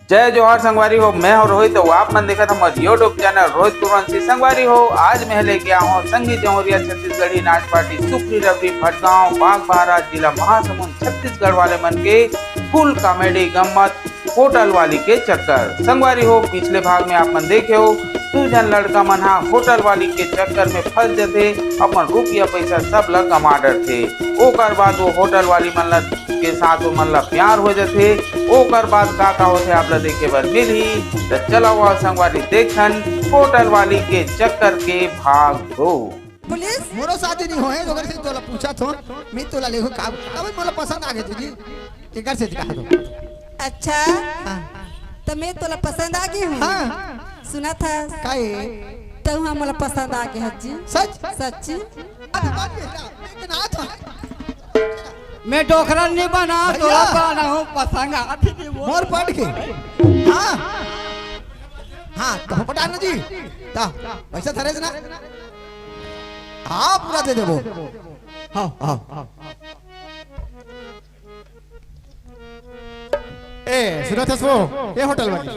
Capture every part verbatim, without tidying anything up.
जय जोहार संगवारी हो, मैं हूं रोहित, तो आप मन देखत हमर YouTube चैनल रोहित कुरवंशी। संगवारी हो, आज मैं लेके आया हूं संगीत जौहरिया छत्तीसगढ़ी नाच पार्टी सुखरी रबड़ी भटगांव बागबाहरा जिला महासमुंद छत्तीसगढ़ वाले मन के फुल कॉमेडी गम्मत होटल वाली के चक्कर। संगवारी हो, पिछले भाग में आप मन देखे हो, दू झन लड़का मन हा होटल वाली के चक्कर में फंस जथे, अपन रुपया पैसा सब ला गंवा डरथे। ओकर बाद वो होटल वाली मन ला के साथ वो मन ला प्यार हो जथे। ओकर बाद का का होथे आप ला देखे बर मिलही। त चला हुआ संगवारी देखन होटल वाली के चक्कर के भाग दो। पुलिस? मोरो शादी नहीं होए, ओकर से तोला पूछा थो, मैं तोला लेहू का, अब मोला पसंद आ गए तुझी, एकर से कहा दो। अच्छा, हाँ। तो मैं तोला पसंद आ गई हूँ। हाँ। सुना था? काहे? तो हाँ, मोला पसंद आ गए हज्जी। सच? सच्ची। अरे बाप रे, इतना था। मैं डोकरा नहीं बना, भैया। तोला बना हूँ पसंद आ थी वो। मोर पट के। हाँ। हाँ, तो पटा ना जी। ता, पैसा धरे ना। हाँ, पूरा दे देबो। हाँ, हाँ। ए, सुनत हस वो? ए होटल वाली।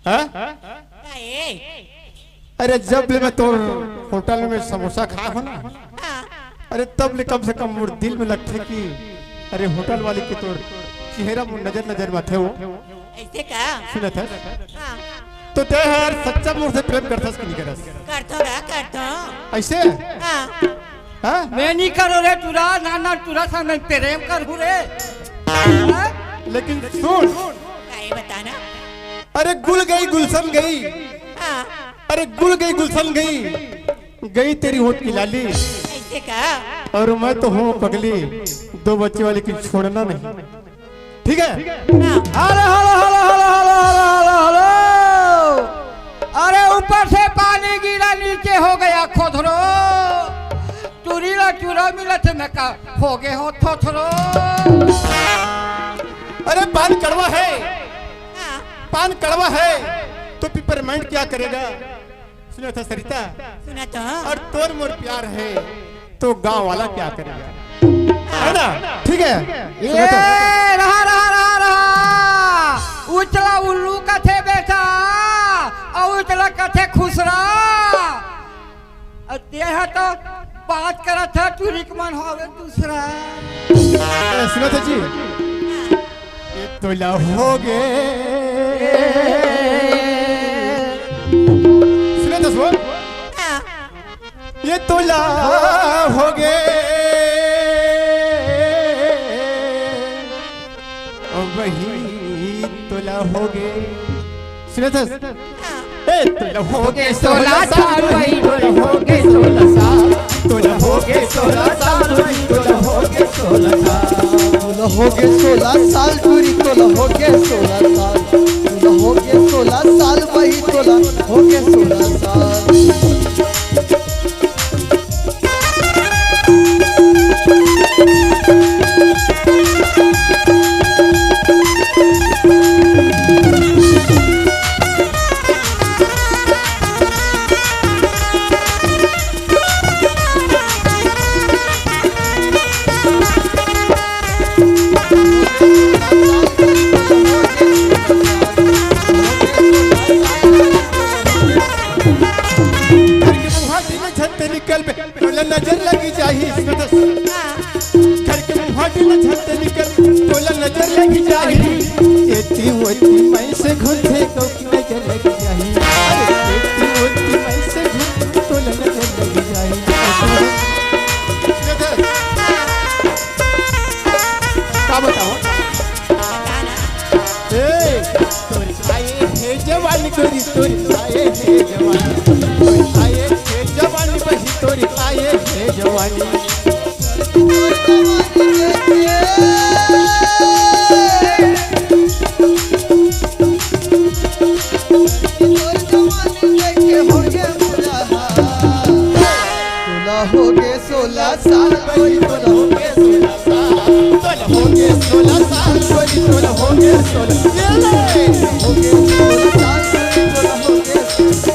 हाँ? का ए? अरे, जब ले मैं तोर होटल में समोसा खा हो ना, हाँ। अरे, तब ले कम से कम मोर दिल में लगथे कि अरे, होटल वाली के तोर चेहरा मोर नजर नजर में आथे हो। ऐसे का? सुनत हस? हाँ। तो ते हर सच्चा मोर से प्रेम करथस कि नहीं करस? करथो गा, करथो। ऐसे? हाँ। हाँ? मैं नहीं करो रे टुरा, ना, ना टुरा सा मैं प्रेम करूँ रे। हाँ? लेकिन सुन। काहे बताना? अरे गुल गई गुलशन गई। हाँ। अरे गुल गई गुलशन गई, गई तेरी होठ की लाली। ऐसे का? और मैं तो हूँ पगली, दो बच्चे वाली की छोड़ना नहीं। ठीक है? हाँ। Hello, hello, hello. अरे ऊपर से पानी गिरा, नीचे हो गया खोधरो। टुरी ला टुरा मिलत में का हो गए हो थोथरो। अरे पान कड़वा है, हाँ। पान कड़वा है, तो पिपरमेंट क्या करेगा? सुना था सरिता? सुना तो। और तोर मोर प्यार है, तो गांव वाला क्या करेगा? है ना? ठीक है? ये सुना था? रहा, रहा, रहा, रहा। उचला उल्लू कथे बेटा, और उचला कथे खुसरा। और तेहा तो बात करत है, टुरी के मन हवे दूसरा। ए, सुना था जी? ये तोला हो गे। सुने तो सुन। हाँ। ये तोला हो गे। ओ वही तोला हो गे। सुने तो। हाँ। ए, तोला हो गे सोलह साल, वही तोला हो गे सोलह साल। तोला हो गे सोलह साल, वही तोला हो गे सोलह साल। तोला हो गे सोलह साल, टुरी तोला हो गे सोलह साल। तोला हो गे सोलह साल, वही तोला हो गे सोलह साल। घर के मुहाटी में झन ते निकल बे, तोला नजर लगी जाही। घर के मुहाटी में झन ते निकल, तोला नजर लगी जाही। एती ओती मैं से घुलथे तो नजर लगी जाही। अरे, एती ओती मैं से घुलथे, तोला नजर लगी जाही। का बताओ? ए, तोरी आए हे जवानी गोरी, तोरी आए हे जवानी। तोरी आए हे जवानी बही, तोरी आए हे जवानी। तोला हो गे सोलह साल, कोई तोला हो गे सोलह साल, तोला हो गे सोलह साल, कोई तोला हो गे सोलह, ये ले, हो गे सोलह साल, कोई तोला हो गे सोलह।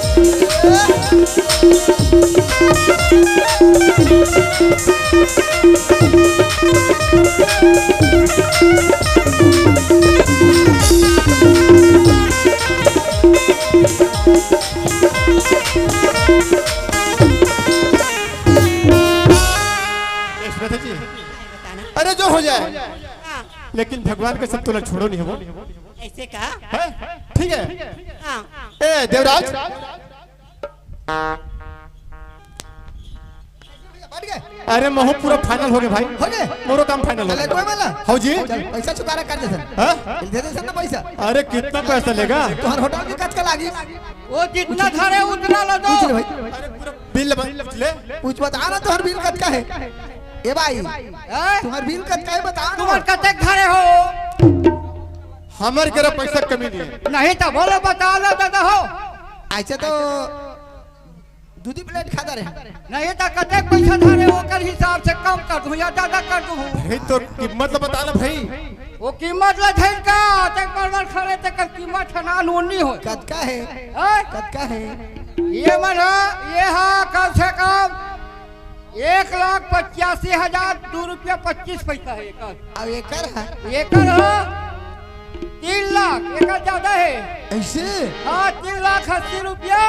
लेकिन भगवान के सब तोला छोड़ो नहीं हवो। ऐसे का? है? ठीक है। हाँ। ए देवराज, बैठ गए। अरे महू पूरा फाइनल हो गए भाई। हो गए? मोरो काम फाइनल हो चले कोई गए। वाला? हाँ जी। चल, पैसा चुकारा कर देसन। हाँ? बिल दे देसन ना पैसा। अरे कितना पैसा लेगा? तुम्हारे होटल के कतका लागी? वो जितना धरे उतना ला दो। पूछ ले भाई। अरे पूरा बिल बन ले। पूछ, बता ना तुम्हारे बिल कतका है। ए भाई, हैं? तुम्हारे बिल कतका है बता ना। तुम्हारे कते धरे हो? हमारे करा पैसा कमी नहीं है। नहीं तो बोलो, बता लो दादा हो। ऐसे तो दूधी प्लेट खाता रहे। नहीं तो कते पैसा धरे हो, ओकर हिसाब से कम कर दूं या ज्यादा कर दूं। भाई तो कीमत तो बता ना भाई। वो कीमत ला धर का, ते बर्गर खड़े ते कर कीमत है ना, नोनी हो। कतका है? हैं? कतका है? ये मन है, ये है कम से कम एक लाख पचासी हजार दो रुपया पच्चीस पैसा है एकर। अब एकर है? एकर है तीन लाख, एकर ज्यादा है। ऐसे? हाँ, तीन लाख अस्सी रुपया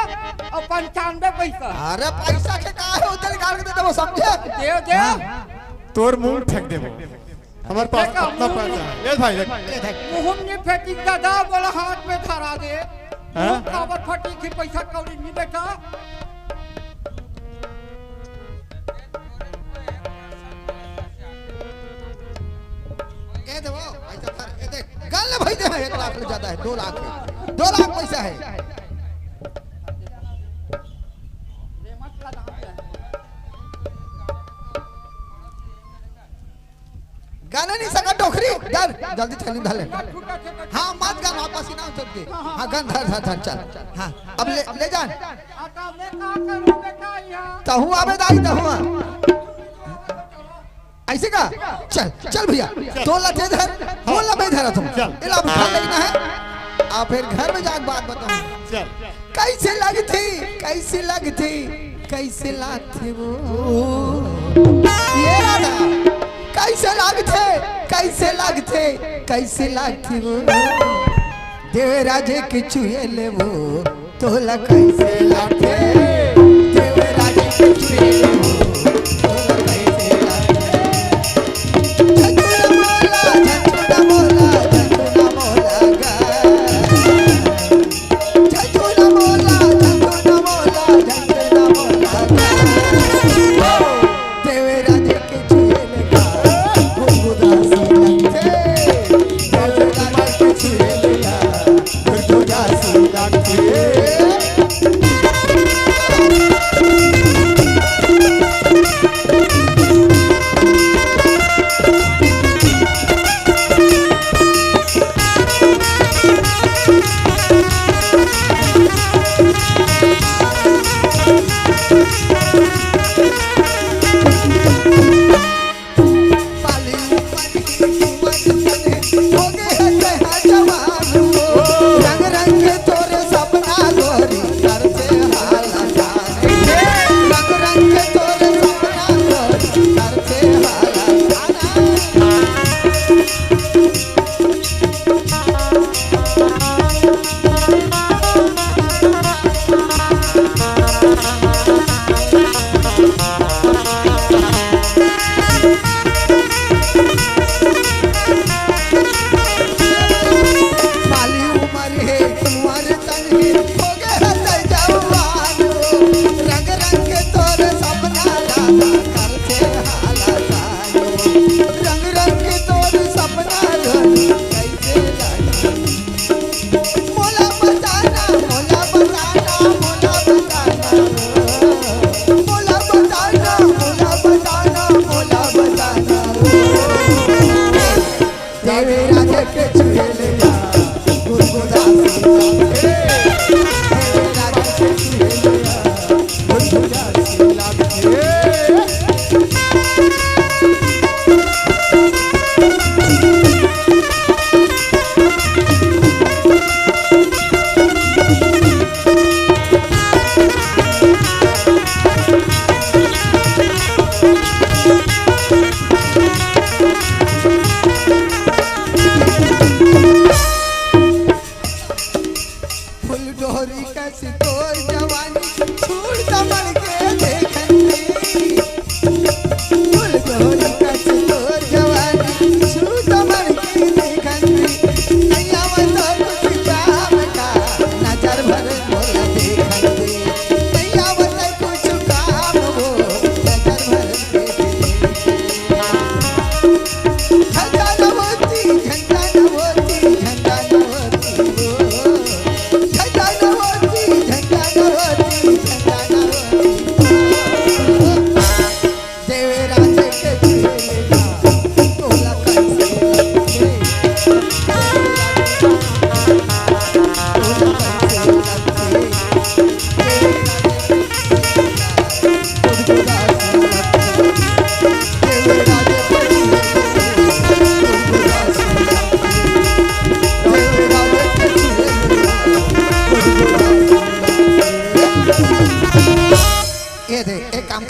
और पंचानवे पैसा। अरे पैसा के का है, उधर निकाल के दे दे, वो समझे? दे दे। तोर मुंह फेंक देबो। हमारे पास अपना पैसा है। ये भाई देख। मुहम नहीं फेंकी दादा, बोला हाथ में धरा दे। हाँ? काबर फटी की पैसा कौड़ी नहीं बेटा। ये दे वो, ऐसा कर, ये देख। गन ले भाई, दे, एक लाख ले ज्यादा है, दो लाख है। दो लाख पैसा है। गाना नहीं सका डोकरी, डर, जल्दी थैली धर ले। हाँ, मत गान, वापस ही ना उतर के। हाँ, गन धर, धर, धर, चल। हाँ, अब ले, ले जान। तहु आबे दाई, तहु आ। ऐसे का? चल, चल भैया, दो लाते धर, दो लाते धर तुम। चल। इला उठा लेना है। आप फिर घर में जाके बात बताओ। चल। कैसे लगथे, कैसे लगथे, कैसे लगथे वो? ये राधा, कैसे लगथे, कैसे लगथे, कैसे लगथे वो? देवराज के छुए ले वो, तोला कैसे लगथे? देवराज के छुए ले वो, तोला कैसे लगथे? झंझुरा मोला, झंझुरा मोला, झंझुरा मोला गा।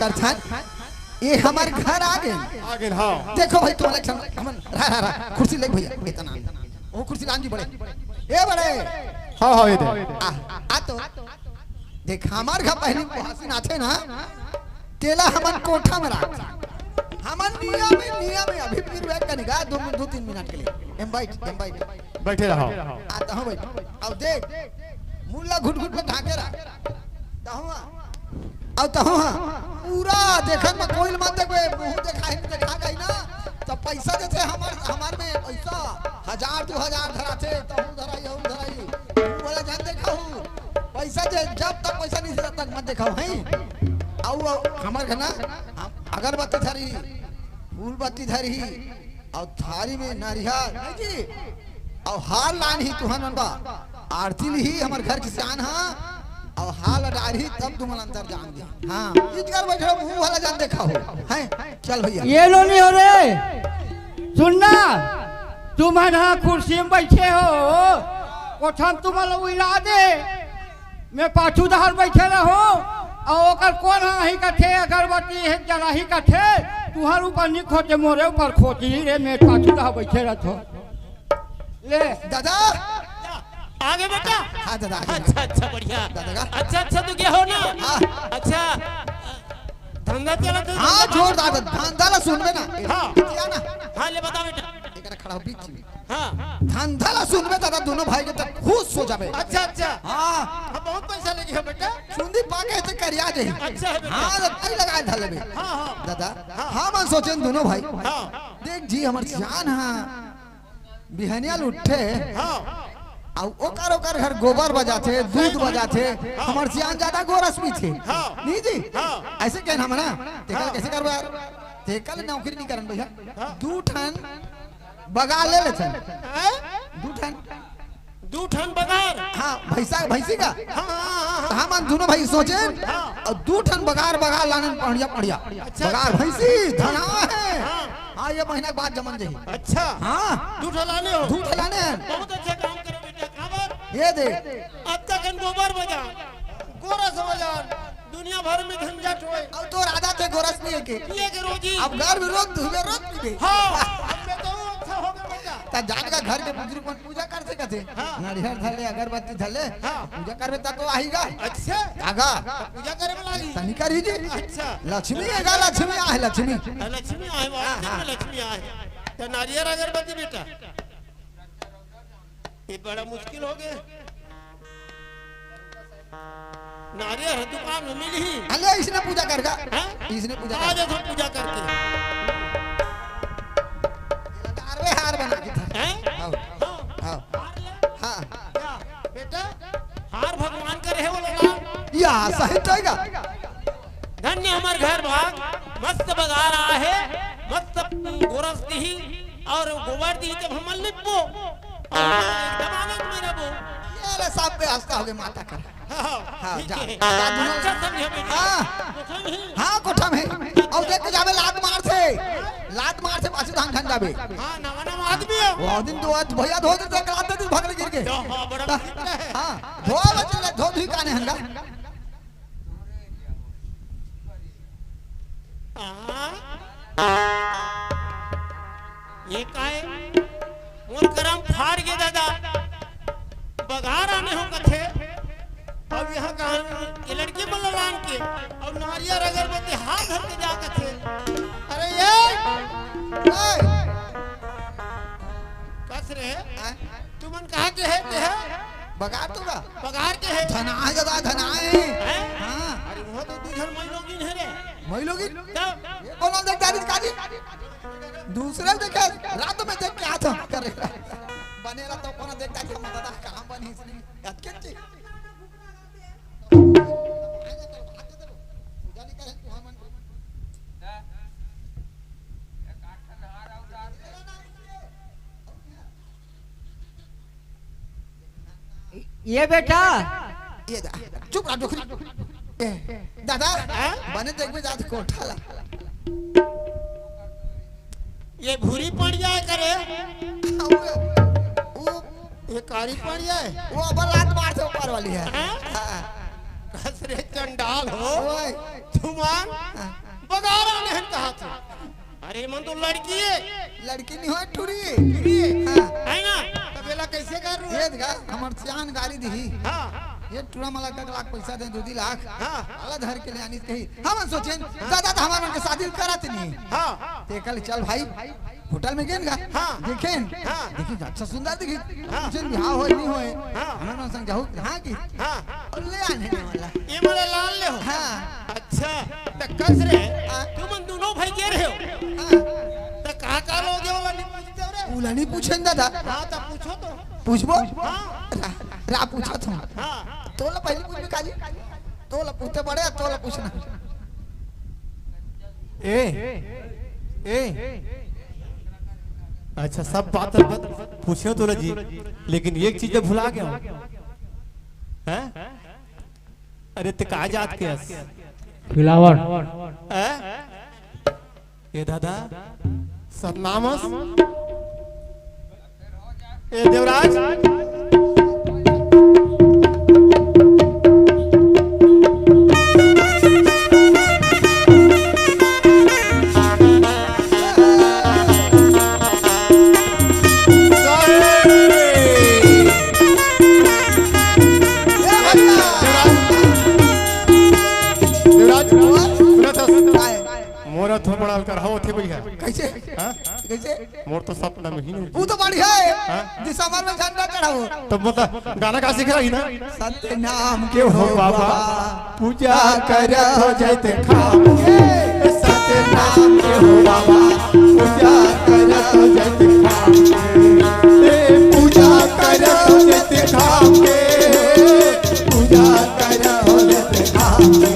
करथन, ये हमर घर आ गे। आ गे, हाँ। देखो भाई, तुमन एक ठन, हमन, रहा, रहा, रहा, कुर्सी ले भैया, इतना। वो कुर्सी लान जी बड़े। ए बड़े। हाँ, हाँ, ये दे। आ, आ तो। देख, हमर घर पहली बुहासिन आथे ना, तेला हमन कोठा में राख। हमन निया में, निया में अभी फिर वे कनिका दो मिनट, दो तीन मिनट के लिए। एम बैठ, एम बैठ। बैठे रहो। आ, तहूँ बैठ। अब देख, मुल्ला घुट घुट में ढाके रहा। तहूँ आ। अब तहूँ आ। पूरा देखन में कोई मत देखबे, मुंह देखा ही देखा गई ना। तो पैसा देथे हमर, हमर में पैसा। हजार दो हजार धराथे, तहूँ धराई, हम धराई। मुंह वाला जान देखा हूँ। पैसा जे, जब तक पैसा नहीं दे, तब तक मत देखाओ, हैं? अउ, अउ, हमर घर ना, हम अगरबत्ती धरी, फूल बत्ती धरी, अउ थारी में नरिहर, नहीं जी? अउ हार लान ही तुहन मन बा। आरती ली ही हमर घर के सियान हा, अउ हार डार ही तब तुमन अंदर जान दे। हाँ, इजगर बैठे हो, मुंह वाला जान देखा हो, हैं? चल भैया। ये लो नहीं हो रे, सुनना, तुमन हा कुर्सी में बैठे हो, कोठन तुमन ला उइला दे। मैं पाछू डहर बइठे रहूं, अउ ओकर कोन ह नहीं कथे, अगरबत्ती हे जलाही कथे, तुहर ऊपर नी खोजे, मोरे ऊपर खोजी रे, मैं पाछू डहर बइठे रहथों। ले। दादा। आ गे बेटा। हाँ दादा, आ गे। अच्छा, अच्छा, बढ़िया। दादा का? अच्छा, अच्छा, तू गया हो ना? हाँ। अच्छा, धंधा चला तो हाँ, धंधा जोरदार, धंधा ला सुनबे ना। हाँ। क्या ना? हाँ, ले बता बेटा। एकरा खड़ा हो बीच में। हाँ। धंधा ला सुनबे दादा, दोनों भाई के तक खुश हो जाबे। अच्छा, अच्छा। हाँ। हाँ, बहुत पैसा लेके हो बेटा। चुंदी पाके ते करिया जे। अच्छा है बेटा। हाँ, तो ताई लगा धर लेबे। हाँ, हाँ। दादा, हाँ। हमन सोचेन दोनों भाई। हाँ। देख जी, हमर सियान हा, बिहनिया ले उठथे। हाँ। अउ ओकर, ओकर घर गोबर बजाथे, दूध बजाथे, हाँ। हमर सियान ज्यादा गोरस पीथे। हाँ। नहीं जी? हाँ। अइसे कहेन हमन ना, तेकर हाँ। कइसे करबे यार? तेकर ले नौकरी नहीं करन भैया। हाँ। दू ठन बगार ले लेथन। हैं? दू ठन। दू ठन बगार? हाँ, भैंसा, भैंसी का। हाँ, हाँ, हाँ, हाँ। तो हमन दोनों भाई सोचेन, हाँ। अउ दू ठन बगार, बगार लानेन, बढ़िया, बढ़िया। अच्छा, बगार अच्छा। भैंसी, धना हे। हाँ। हाँ, ये महीना के बाद जमन जाही। अच्छा। हाँ। दू ठन लाने हो? दू ठन लाने हे। बहुत अच्छा काम करे बेटा, काबर? ये दे। अब तक हम गोबर बजा, गोरस बजा, दुनिया भर में झंझट होय। अब तो राजा थे गोरस पिए के। पिए के रोजी। अब घर में रोज धुबे, रोज पीबे। हाँ, अब मैं तो अच्छा हो गया बेटा। त जान का घर के बुजुर्ग मन पूजा करथे कथे। हाँ। नरिहर धर ले, अगरबत्ती धर ले। हाँ। पूजा करबे त तो आही गा। अच्छा। आगा। पूजा करे में लागी। तनी करी जी। अच्छा। लक्ष्मी आगा, लक्ष्मी आहे, लक्ष्मी। हाँ, लक्ष्मी आहे, वाह, हाँ, हाँ। लक्ष्मी आहे। त नारियल अगरबत्ती बेटा। ये बड़ा मुश्किल हो गया। नारियल ह दुकान में मिलही। अले, इसने पूजा कर गा। हैं? इसने पूजा कर। आज हम पूजा करके। हार में हार बना के था। हैं? आओ। हाँ। आओ। हाँ। क्या? बेटा, हार भगवान करे हे वो लोग। या, सही रहेगा। धन्य हमर घर भाग, मस्त बगार आहे, मस्त गोरस दिही अउ गोबर दिही, जब हमन लिपबो, अउ हमन एकदम आनंद में रहबो। ये ले सब व्यवस्था हो गई माता का। हाँ, हाँ, ठीक जा। है। अच्छा समझे बेटा। हाँ। तो समझे। हाँ, कोठा में। अउ देख के जाबे, लात मारथे। लात मारथे, पाछू धान खान जाबे। हाँ, नवा नवा आदमी हो। वो दिन तो आज भैया धो देथे, लात दे दिन भगले गिर के। तो हाँ, बड़ा तो, मुश्किल है। हाँ, धो बचे ले, धो धुई काने हंगा। हाँ? ये काय? मोर करम फाड़ गे दादा। बगार आने हो कथे। अब यहाँ कहाँ ये लड़की मन ला लान के अउ नारियल अगरबत्ती हाथ धर के जा कथे। अरे ये! ए! कस रे? हाँ? तुमन कहाँ के हे, के हे? बगार तो का? बगार के हे? धनाए दादा, धनाए। हैं? हाँ। अरे, वो तो दू झन मई लोगिन हे रे। मई लोगिन? तब? ये कौन देख दादी काजी? दूसरे देखे, रात में देख के हाथ करे। बने रहा तो कौन देख दादी, हम दादा कहाँ बनी इसने? अटके ची। पूजा नहीं करे, तू हमन। ये बेटा। ये दा-, चुप रह, डोकरी। ए, दादा, हैं? बने देखबे जात कोठा ला। ये भूरी पड़ जाए करे। वो, वो, ये कारी पड़ जाए। वो अब लात मारथे ऊपर वाली हे। हैं? हाँ। कस अरे चंडाल हो, ओए। तुमन हाँ। बगारा नहीं कहा था। अरे मन तो लड़की है। लड़की नहीं हो, टुरी है। टुरी है? हाँ। है ना? तब एला कैसे कर रू? ये देखा, हमर सियान गारी दिही। हाँ। ये टुरा मला एक लाख पैसा दे, दो दी लाख। हाँ। आला धर के ले आनी कही। हमन सोचेन, हाँ। दादा तो हमार मन के शादी करत नहीं। हाँ। ते कल चल भाई, होटल में गेन गा। हाँ। देखेन। हाँ। देखेन, अच्छा सुंदर दिखी। हाँ। पूछेन बिहाव होय, नहीं होय। हाँ। हमन मन संग जाहू, हाँ की। हाँ। और ले आने वाला। ये मोला लान ले हो। हाँ। अच्छा, त कस रे, हाँ। तुमन दोनों भाई गे रहे हो? हाँ। त का का लोगे ओला नहीं पूछते हो रे? ओला नहीं पूछेन दादा। हाँ, त पूछो तो। पूछबो? हाँ। रा, रा पूछत हूँ। हाँ। तोला पहले पूछबे काजी? तोला पूछते बड़े, तोला पूछना। ए, ए। अच्छा, सब बात, बात पूछे हो तोला जी, लेकिन एक चीज तो भुला गया हूँ। हैं? अरे, ते का जात के हस? खिलावन। हैं? ए दादा, सतनामस? ए देवराज? देवराज, सुनत हस? काय? मोर थोपड़ा हल्का रहा होथे भैया। कैसे? हाँ? कैसे? मोर तो सपना में ही नहीं। वो तो बढ़िया है। हाँ? दिसंबर में झंडा चढ़ाओ। तो मतलब गाना का सीख रही ना? सत्य नाम के हो हो बाबा, बाबा, पूजा पूजा करो करो जैत खाम के। सत्य नाम के हो बाबा, पूजा करो जैत खाम के। ए, पूजा करो जैत खाम के। पूजा करो जैत खाम के।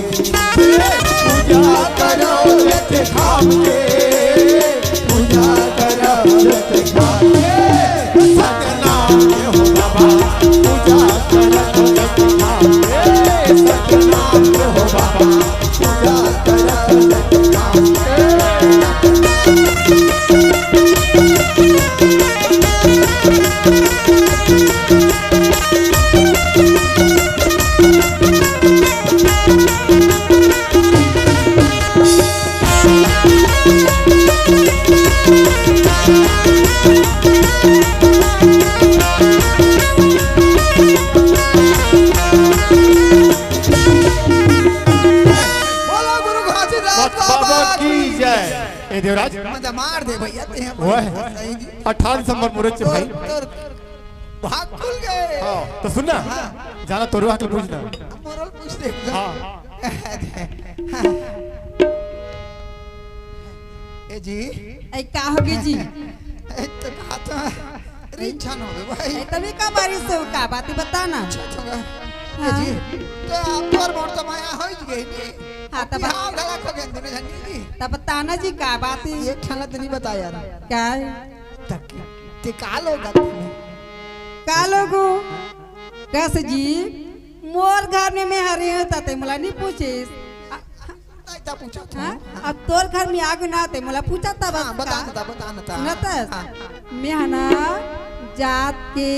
पूजा करो जैत खाम के, पूजा करो जैत खाम के। सतनाम के हो बाबा, पूजा करो जैत खाम के। सतनाम के हो बाबा, पूजा करो जैत खाम के। बोलो गुरु घासीदास बाबा बाबा की की जय। ए देवराज, मजा मार दे भैया, ते हैं वो है। सही जी। अठारह दिसंबर मुहूर्त से भाई। तोर, तोर भाग खुल गए। हाँ, तो सुन ना। हाँ। जाना तोरो आके पूछ ना। मोरल पूछ दे। हाँ। ए जी। ए, का हो गए जी? ए, तो कहा तो रिंचन हो गए भाई। ए, तभी का बारिश हो, का बात है, बता ना। अच्छा, तो का? हाँ। ए जी, तो आप और मोर तो माया हो ही गई नी। हाँ, तब बिहाव गला खो गए दोनों जन जी। तब बता ना जी, का बात है? एक ठन तो नहीं बता यार। का है? तक, ते का लोग आते हैं? का लोगो? कस जी, मोर घर में मैं हरे हूँ, त ते मोला नहीं पूछिस। ताई ता पूछा था। हाँ? अब तोर घर में आगू ना ते मोला पूछा था बस हाँ, बता का? ना था, बता ना था। सुनत हस? हाँ। मैं हना जात के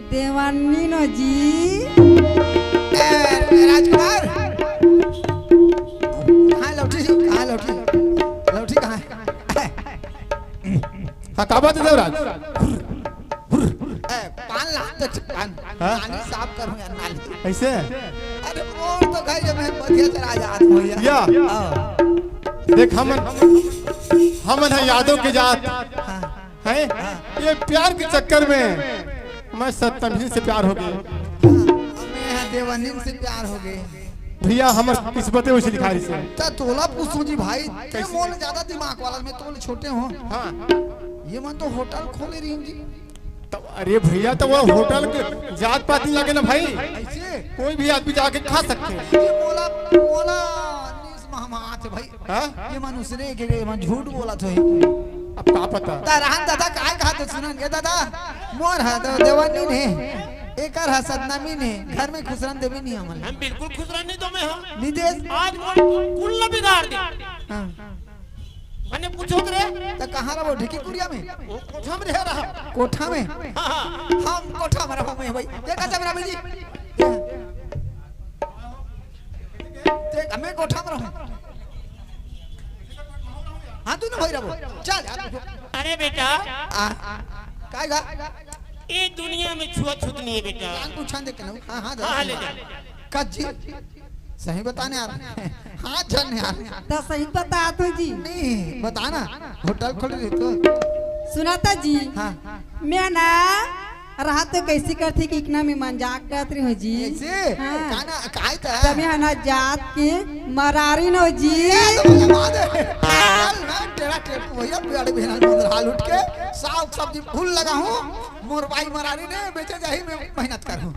देवानी नो जी। ए, राजकुमार। हाँ, लौटी, हाँ, लौटी। लौटी कहाँ है? हाँ, का बात है देवराज? ए, पान ला, तो पान, हाँ? नाली साफ करूँ यार, नाली। ऐसे? अरे, मोर तो घर जब मैं बढ़िया चला जात हो यार। या। हाँ। देख, हमन, हमन है यादव के जात। हाँ। हैं? हाँ। ये प्यार के चक्कर में मैं सतनाम से प्यार हो गया। हाँ, मैं यहाँ देवानीन से प्यार हो गए। भैया, हमर किस्मते वैसे लिखा रही से। त तोला पूछूं जी भाई, ते कैसे? मोर ज्यादा दिमाग वाला, मैं तो छोटे हूँ। हाँ। ये मन तो होटल खोले रही जी। तो अरे भैया, तो वो होटल के जात पात नहीं लगे ना भाई। ऐसे? कोई भी आदमी जाके खा सकते हैं। ये मोला, मोला नीस महमात भाई। हाँ? ये मन उसने के, ये मन झूठ बोला तो है। अब का पता? त रहन दादा, काय कहा तो सुनन, ये दादा, मोर है तो देवानी ने, एकर है सतनामी ने, घर में खुसरन देवी नहीं हमन। हम बिल्कुल खुसरन नहीं तो मैं हाँ। नितेश। आज मोर कुल बिगाड़ दे। हाँ। मने पूछो तो रे। त कहाँ रहो? ढिकी कुरिया में? वो कोठा में रह रहा। कोठा में? हाँ, हाँ। हम कोठा में रहो मैं भाई। देखा जब रवि जी। मैं कोठा में रहूं। हाँ, तू ना भाई रहो। चल यार। अरे बेटा, आ, काय गा? ये दुनिया में छुआछूत नहीं है बेटा। जान पूछा दे के ना। हाँ, हाँ, हाँ, ले जा। कज्जी। सही बताने यार। हाँ, जान यार। तो सही बता तू जी। नहीं, बता ना। होटल खोल रही तो। सुना था जी। हाँ। मैं ना रात तो कैसे करथे कि इतना मैं मजाक करत रही हूँ जी। कैसे? हाँ। का ना, काय त? तब यहाँ ना जात के मरारी नो जी। ये तो मजा बात है। चल ना, टेढ़ा टेढ़ा भैया, पेड़ बेहना में हाल उठ के, साग सब्जी फूल लगा हूँ, मोर बाई मरारी ने बेचे जाही, मैं मेहनत करूँ।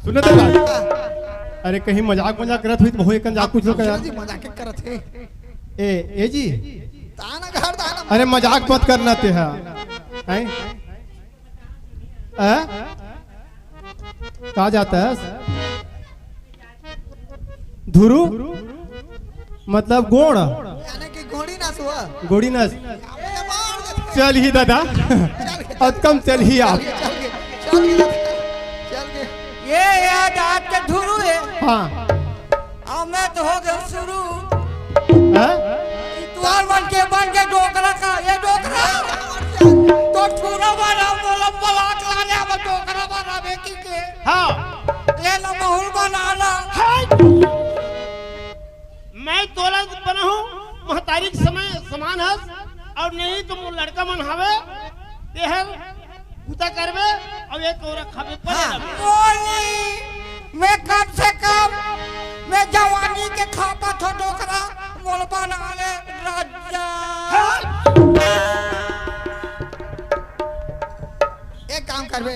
सुन ना तेरा। अरे, कहीं मजाक मजाक करत हुई तो बहु एकन जाक कुछ लोग यार। जी, मजाक करत है। ए, ए जी। ताना घर ताना। अरे, मजाक मत करना ते है। हैं? हैं? कहाँ जाता है? धुरु? मतलब गोड़? यानी कि गोड़ी ना सुआ। गोड़ी ना। चल ही दादा। चल के। अब कम चल ही आप। चल के, चल के, चल के, चल के। ये याद आज के धुरु है। हाँ। अब मैं तो हो गया शुरू। हैं? ई तुआर बन के, बन के डोकरा का, ये डोकरा। तो ठुरा बना, बोला, बलाक लाने, अब डोकरा बना बेटी के। हाँ। ले लो, माहौल बना ला। हाय। मैं तोला बनाहूँ, महतारी के समय समान हस, और नहीं तो मोर लड़का मन हवे, तेहर बुता करबे, और ये तोरा खाबे पड़े हाँ। लगबे। बोली, मैं कम से कम, मैं जवानी के खापत हो डोकरा, मोल बना ले राजा। हाँ। एक काम करबे,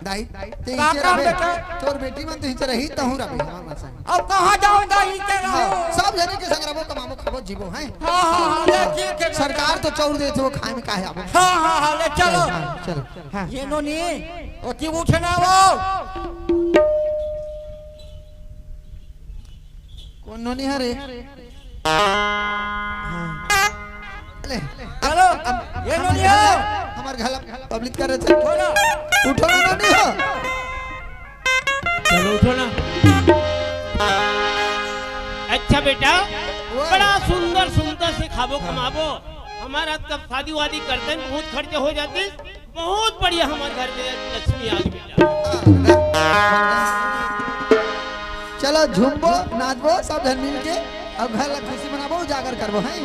दाई, ते का इचे काम रहे, बेटा? तोर बेटी मन तो इचे रही, तहूँ रहे, हमार मन संग। अब कहाँ जाओ दाई के रहो? हाँ, सब जने के संग रहो, कमाबो, खाबो, जीबो, हैं? हाँ, हाँ, हाँ, ले, ठीक है, सरकार तो चौर देथे, वो खाए में काहे आबो? हाँ, हाँ, हाँ, ले, चलो। हाँ, चलो। हाँ। ये नोनी, ओती उठना वो। कौन नोनी हरे? हाँ। ले, हेलो, अब ये हमार नोनी घर हो। ला, हमार घर ला पब्लिक कर रहे थे। उठो ना। उठो ना, नोनी हो। चलो, उठो ना। अच्छा बेटा, वो बड़ा सुंदर, सुंदर से खाबो, हाँ। कमाबो। हमारा तब शादी वादी करते हैं, बहुत खर्चे हो जाते। बहुत बढ़िया, हमारे घर में लक्ष्मी आ गई बेटा। चलो, झूमबो, नाचबो, सब झन मिल के, अब घर ला खुशी मनाबो, उजागर करबो, हैं?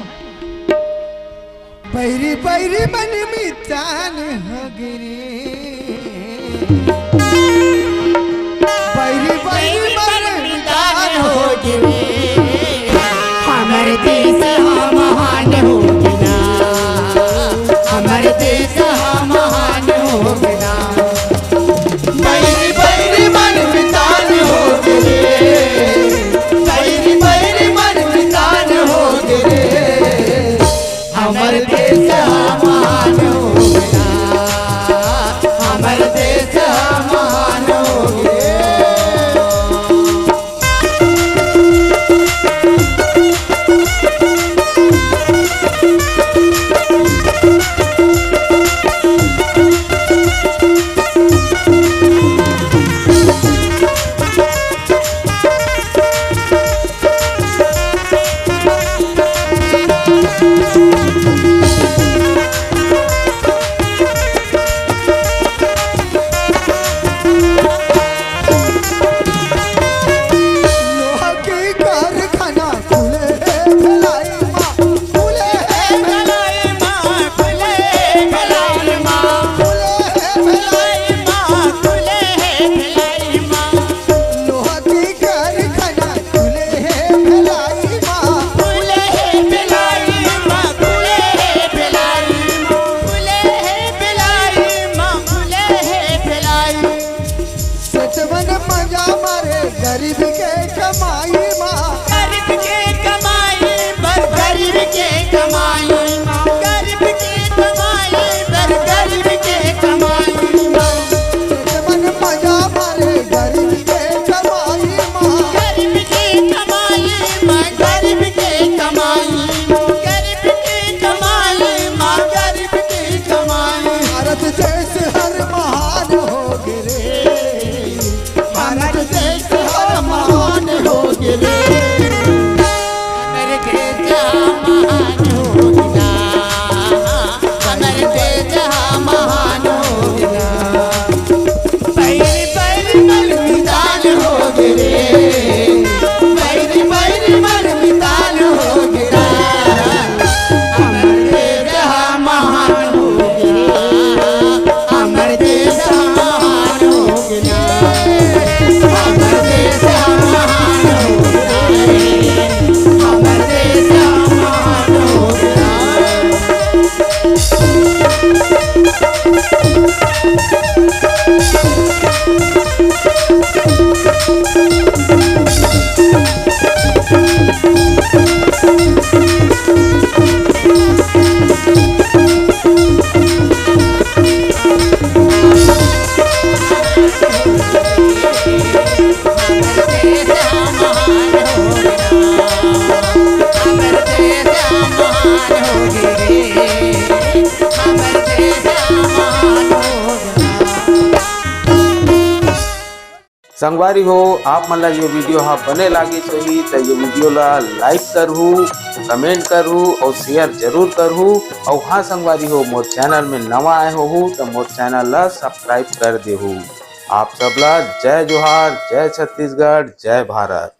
बैरी, बैरी मन मितान हो गे रे। बैरी, बैरी मन मितान हो गे रे। हमर देश हा महान हो गे ना, हमर देश हा महान हो गे ना। बैरी बैरी मन मितान हो गे रे, बैरी बैरी मन मितान हो गे रे। हमर देश हा महान हो गे ना, हमर देश हा महान हो गे। लोहा के कारखाना खुले हे भिलाई मा, खुले हे भिलाई मा, खुले हे भिलाई मा, खुले हे भिलाई मा, खुले हे भिलाई मा। लोहा के कारखाना खुले हे भिलाई मा, खुले हे भिलाई मा, खुले हे भिलाई मा, खुले हे भिलाई मा, खुले हे भिलाई। सेठ मन मजा मारे गरीब के कमाई मा। गरीब के कमाई बर गरीब के कमाई मा। गरीब के कमाई बर गरीब के कमाई मा। सेठ मन मजा मारे गरीब के कमाई मा। गरीब के कमाई मा, गरीब के कमाई मा। गरीब के कमाई मा, गरीब के कमाई। भारत देश हर महान हो गे रे। भारत देश हा महान संगवारी हो, आप मन ला ये वीडियो हा बने लागिस होही त ये वीडियो ला लाइक करहू, कमेंट करहू अउ शेयर जरूर करहू। अउ हाँ संगवारी हो, मोर चैनल में नवा आए होहू त मोर चैनल ला सब्सक्राइब कर देहू। आप सब ला जय जोहार, जय छत्तीसगढ़, जय भारत।